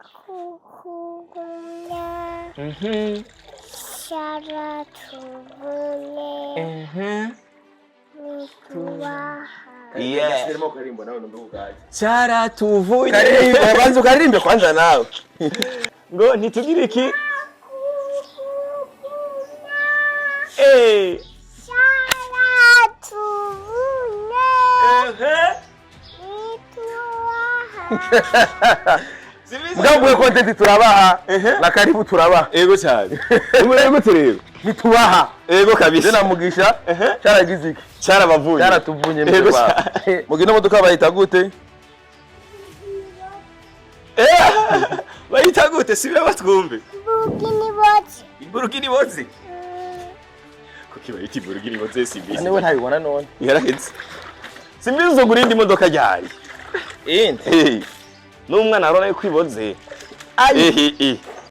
Cyakukugumya cyaratuvunye nitubaha. Yeah. Sirimo karimbo nawe numva ukaje. Cyaratuvunye. Karirimbe, banza ukaririmbe kwanza nawe. Ngo ntitugire iki? Eh. Cyaratuvunye nitubaha. Mugabo mwe content turabaha. Na karibu turabaha. Ego cyane. Umurebe gute rero? Ntitubaha. Ego kabisa. Je na Mugisha cyaragize iki? Cyarabavunye. Cyaratuvunye. Ego Mzee wawe. cyane. Mugira imodoka bayita gute? Eh, bayita gute? Sibira batwumve. Bugini bozi. Iburugini boze. Kuki bayita iburugini boze, simbizi? Niwe ntabibona none. Yaraheze. Simbizi, uzogura indi modoka ryari? Indi. Eh. N'umwana arona yuko iboze. Ayi. Eh eh.